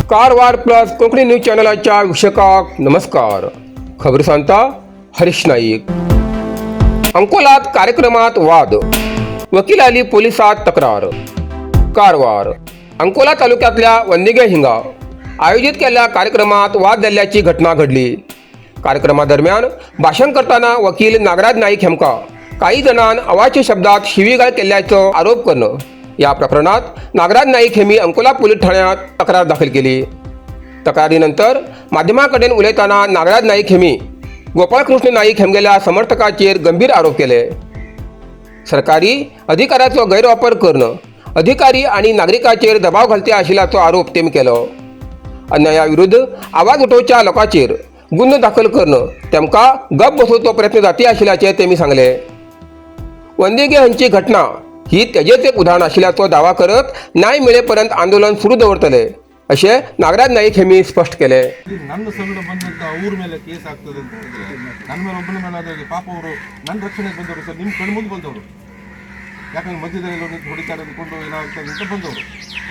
Karwar plus Konkani news चॅनलाच्या वीक्षकाक नमस्कार. खबर सांगता हरीश नाईक. अंकोलात कार्यक्रमात वाद, वकिलाली पोलिसात तक्रार. कारवार अंकोला तालुक्यातल्या वंदिगे हिंगा आयोजित केलेल्या कार्यक्रमात वाद जाल्ल्याची घटना घडली. कार्यक्रमादरम्यान भाषण करताना वकील नागराज नाईक हेमका काही जणांन अवाच्य शब्दात शिवीगाळ केल्याचं आरोप करणं या प्रकरणात नागराज नाईक हेमी अंकोला पोलीस ठाण्यात तक्रार दाखल केली. तक्रारीनंतर माध्यमाकडेन उलयताना नागराज नाईक हेमी गोपाळकृष्ण नाईक हेमगेल्या समर्थकाचेर गंभीर आरोप केले. सरकारी अधिकाराचो गैरवापर करणं अधिकारी आणि नागरिकाचेर दबाव घालते आशिल्ल्याचो आरोप तेमी केलो. अन्यायाविरुद्ध आवाज उठोवच्या लोकांचेर गुन्हो दाखल करणं तेमकां गप बसोवचो प्रयत्न जाती आशिल्ल्याचें तेमी सांगलें. वंदेगे हांची घटना ही तेजेच एक उदाहरण आशिल्ल्याचो दावा करत न्याय मेळेपर्यंत आंदोलन सुरू दवरतले अशें नागराज नाईक हेमी स्पश्ट केलें. ನನ್ನ ಸಂಗಡ ಬಂದಂತ ಅವ್ರ ಮೇಲೆ ಕೇಸ್ ಆಗ್ತದೆ ಅಂತ ಹೇಳಿದ್ರೆ, ನನ್ನ ಮೇಲೆ ಒಬ್ಬನ ಮೇಲೆ ಆದ್ರೆ ಪಾಪ ಅವರು ನನ್ನ ರಕ್ಷಣೆಗೆ ಬಂದವರು ಸರ್. ನಿಮ್ಮ ಕಣ್ಮುಂದೆ ಬಂದವರು. ಯಾಕಂದ್ರೆ ಮಧ್ಯದಲ್ಲಿ ಎಲ್ಲೋ ನಿಂತು ಹೊಡಿತಾರೆ ಅಂದ್ಕೊಂಡು ಏನಾಗ್ತದೆ ಅಂತ ಬಂದವರು.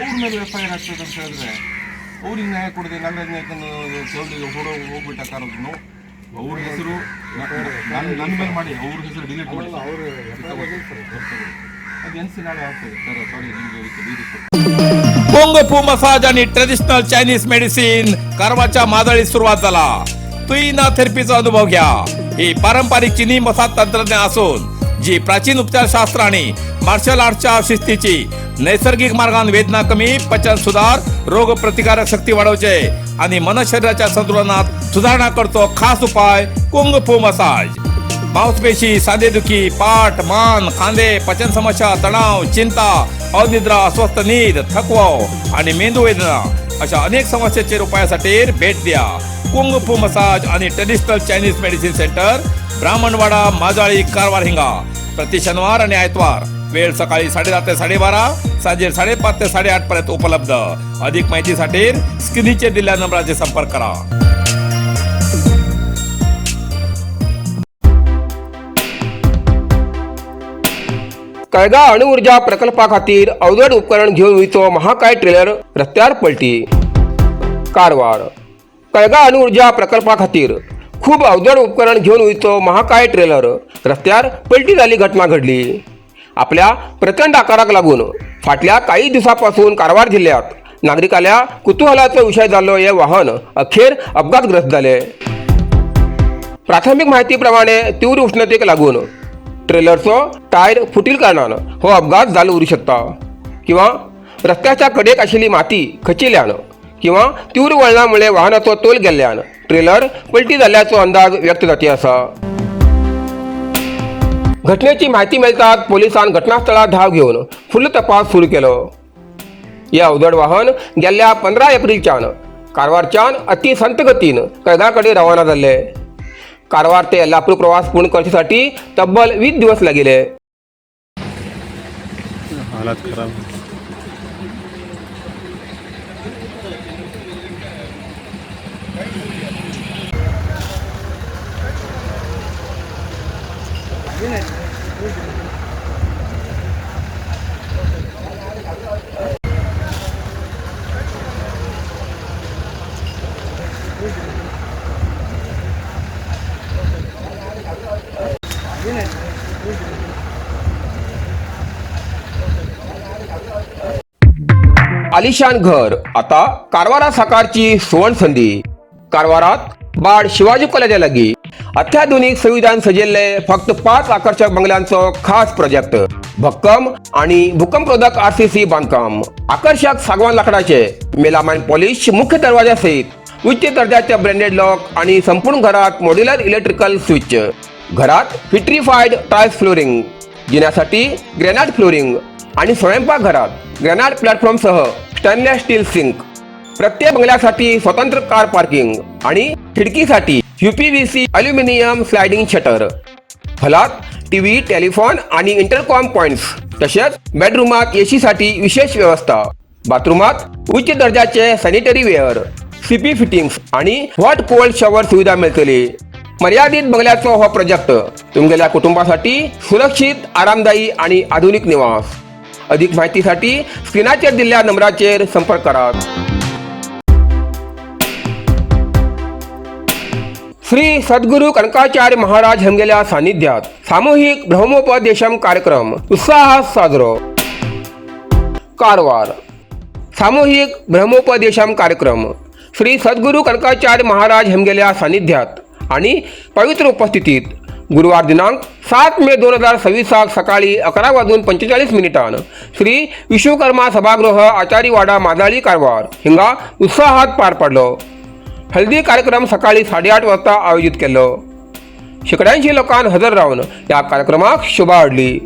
ಅವ್ರ ಮೇಲೆ ಎಫ್ I R ಆಗ್ತದೆ ಅಂತ ಹೇಳಿದ್ರೆ, ಅವ್ರಿಗೆ ನ್ಯಾಯ ಕೊಡದೆ ನಾಗರಾಜ್ ನಾಯ್ಕನ ಚೌಡಿಗೆ ಹೊಡೋ ಹೋಗ್ಬಿಟ್ಟ ಕಾರನ್ನು ಅವ್ರ ಹೆಸರು ನನ್ನ ನನ್ನ ಮೇಲೆ ಮಾಡಿ, ಅವ್ರ ಹೆಸರು ಡಿಲೀಟ್ ಮಾಡಿ. ಅದು ಎನ್ ಸಿ ನಾಳೆ ಆಗ್ತದೆ ಸರ್. ಸಾರಿ, ನಿಮಗೆ कुंग फू मसाज आणि ट्रेडिशनल चायनीज मेडिसिन कारवारच्या मादळीत सुरुवात झाला. तुईना थेरपीचा अनुभव घ्या. ही पारंपरिक चिनी मसाज तंत्रज्ञान असून जी प्राचीन उपचारशास्त्र आणि मार्शल आर्टच्या शिस्तीची नैसर्गिक मार्गान वेदना कमी, पचन सुधार, रोग प्रतिकारक शक्ती वाढवचे आणि मन शरीराच्या संतुलनात सुधारणा करतो. खास उपाय कुंग फू मसाज. मांसपेशी, सांधेदुखी, पाठ, मान, खांदे, पचन समस्या, तणाव, चिंता, अनिद्रा, अस्वस्थ नीद, थकवा आणि मेंदू वेदना अशा अनेक समस्येचेर उपायासाठी भेट द्या कुंग फू मसाज आणि traditional Chinese medicine centre, Brahmanwada, Majali, Karwar हिंगा. प्रति शनिवार आणि आयतवार वेळ सकाळी 10:30 ते 12:30, सांजे 5:30 ते 8:30 पर्यंत उपलब्ध. अधिक माहितीसाठी स्क्रीनचे दिलेल्या नंबराचे संपर्क करा. कळगा अणुऊर्जा प्रकल्पा खातीर अवजड उपकरण घेवन वयचो महाकाय ट्रेलर रस्त्यार पलटी. कारवार कळगा अणुऊर्जा प्रकल्पा खातीर खूब अवजड उपकरण घेवन वयचो महाकाय ट्रेलर रस्त्यार पलटी जाल्ली घटना घडली. आपल्या प्रचंड आकाराक लागून फाटल्या काही दिवसापासून कारवार जिल्ह्यात नागरिकाल्या कुतूहलाचो विशय जाल्लो हे वाहन अखेर अपघातग्रस्त जालें. प्राथमिक माहिती प्रमाणे तीव्र उष्णतेक लागून ट्रेलरचो टायर फुटील कारणान हो अपघात जालो उरूं शकता किंवा रस्त्याच्या कडेक आशिल्ली माती खचिल्यान किंवा तीव्र वळणा मुळे वाहनाचो तोल गेल्ल्यान ट्रेलर पलटी जाल्ल्याचो अंदाज व्यक्त जाती आसा. घटनेची माहिती मेळटात पोलिसान घटनास्थळार धांव घेवन फुडलो तपास सुरू केलो. हे अवजड वाहन गेल्ल्या 15 एप्रिलच्यान कारवारच्यान अति संत गतीन कळगा कडेन रवाना जाल्ले. कारवार ते येल्लापूर प्रवास पूर्ण करच्यासाठी तब्बल 20 दिवस लागिले. हालत खराब है. आलिशान घर आता कारवारात साकारची सुवर्ण संधी. कारवारात बाड शिवाजी कॉलेजा लागीं अत्याधुनिक सुविधान सजिल्ले फक्त 5 आकर्षक बंगल्यांचो खास प्रोजेक्ट. भक्कम आणि भूकंपरोधक आरसीसी बांधकाम, आकर्षक सागवान लाकडाचे मेलामाइन पॉलिश मुख्य दरवाजा सहित उच्च दर्जाचे ब्रँडेड लॉक आणि संपूर्ण घरात मॉड्युलर इलेक्ट्रिकल स्विच. घरात विट्रीफाईड टाइल्स फ्लोरिंग, जिन्यासाठी ग्रॅनाइट फ्लोरिंग आणि स्वयंपाकघरात ग्रॅनाइट प्लॅटफॉर्मसह स्टेनलेस स्टील सिंक. प्रत्येक बंगल्यासाठी स्वतंत्र कार पार्किंग आणि खिडकीसाठी यूपीव्हीसी अल्युमिनियम स्लायडिंग शटर. हॉलात टीव्ही, टेलिफोन आणि इंटरकॉम पॉइंट्स, तसेच बेडरूमात एसीसाठी विशेष व्यवस्था. बाथरूमात उच्च दर्जाचे सॅनिटरी वेअर, सीपी फिटिंग्स आणि हॉट कोल्ड शॉवर सुविधा मिळतली. मर्यादित बंगल्याचो हो प्रोजेक्ट तुमगेल्या कुटुंबासाठी सुरक्षित, आरामदायी आणि आधुनिक निवास. अधिक माहितीसाठी स्क्रीनाचेर दिल्ल्या नंबराचेर संपर्क करात. श्री सद्गुरू कनकाचार्य महाराज हंगेल्या सानिध्यात सामूहिक ब्रह्मोपदेशम कार्यक्रम उत्साहात साजरो. कारवार सामूहिक ब्रह्मोपदेशम कार्यक्रम श्री सद्गुरू कनकाचार्य महाराज हेमगेल्या सानिध्यात आणि पवित्र उपस्थितीत गुरुवार दिनांक 7 मे 2026 सकाळी 11 वाजून 45 मिनिटान श्री विश्वकर्मा सभागृह, आचारीवाडा, मादाळी, कारवार हिंगा उत्साहात पार पडलो. हल्दी कार्यक्रम सकाळी 8:30 वाजता आयोजित केलो. शेकड्यांशी लोकांन हजर राहून या कार्यक्रमाक शोभा हाडली.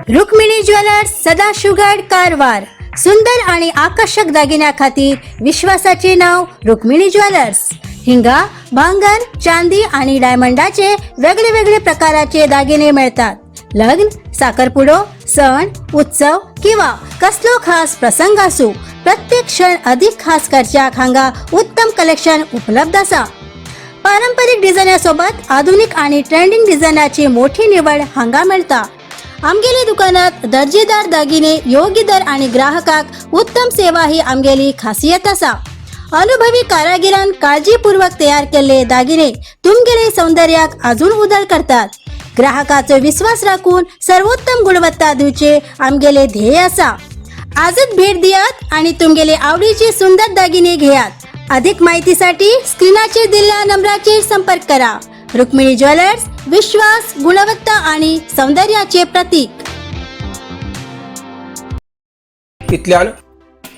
रुक्मिणी ज्वेलर्स, सदाशिवगड, कारवार. सुंदर आणि आकर्षक दागिन्याखातीर विश्वासाचे नाव रुक्मिणी ज्वेलर्स. हिंगा भांगर, चांदी आणि डायमंडाचे वेगळे वेगळे प्रकाराचे दागिने मिळतात. लग्न, साखरपुडो, सण उत्सव किंवा कसलो खास प्रसंग असू, प्रत्येक क्षण अधिक खास करच्याक हांगा उत्तम कलेक्शन उपलब्ध आसा. पारंपरिक डिझायनासोबत आधुनिक आणि ट्रेंडिंग डिझायनाची मोठी निवड हांगा मेळटा. आमगेले दुकानात दर्जेदार दागिने योग्य दर आणि ग्राहकाक उत्तम सेवा ही आमगेली खासियत आसा. अनुभवी कारागिरान काळजीपूर्वक तयार केल्ले दागिने तुमगेले सौंदर्याक अजून उदळ करतात. ग्राहकाचो विश्वास राखून सर्वोत्तम गुणवत्ता दिवचे आमगेले ध्येय आसा. आजच भेट दियात आणि तुमगेले आवडीचे सुंदर दागिने घेयात. अधिक माहितीसाठी स्क्रीनाचेर दिल्ल्या नंबराचेर संपर्क करा. रुक्मिणी ज्वेलर्स, विश्वास, गुणवत्ता आणि सौंदर्याचे प्रतीक. इतल्यान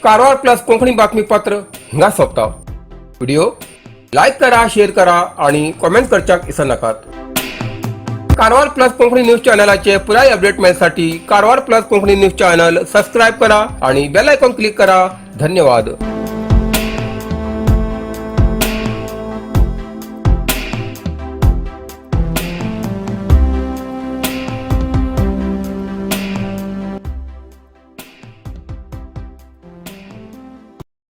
कारवार प्लस कोंकणी बातमीपत्र हिंगा सोंपता. व्हिडिओ लायक करा, शेअर करा आणि कॉमेंट करच्याक विसरनाकात. कारवार प्लस कोंकणी न्यूज चॅनलाचे पुराय अपडेट मेळसाठी Karwar plus Konkani news channel subscribe करा आणि बेल आयकॉन क्लिक करा. धन्यवाद.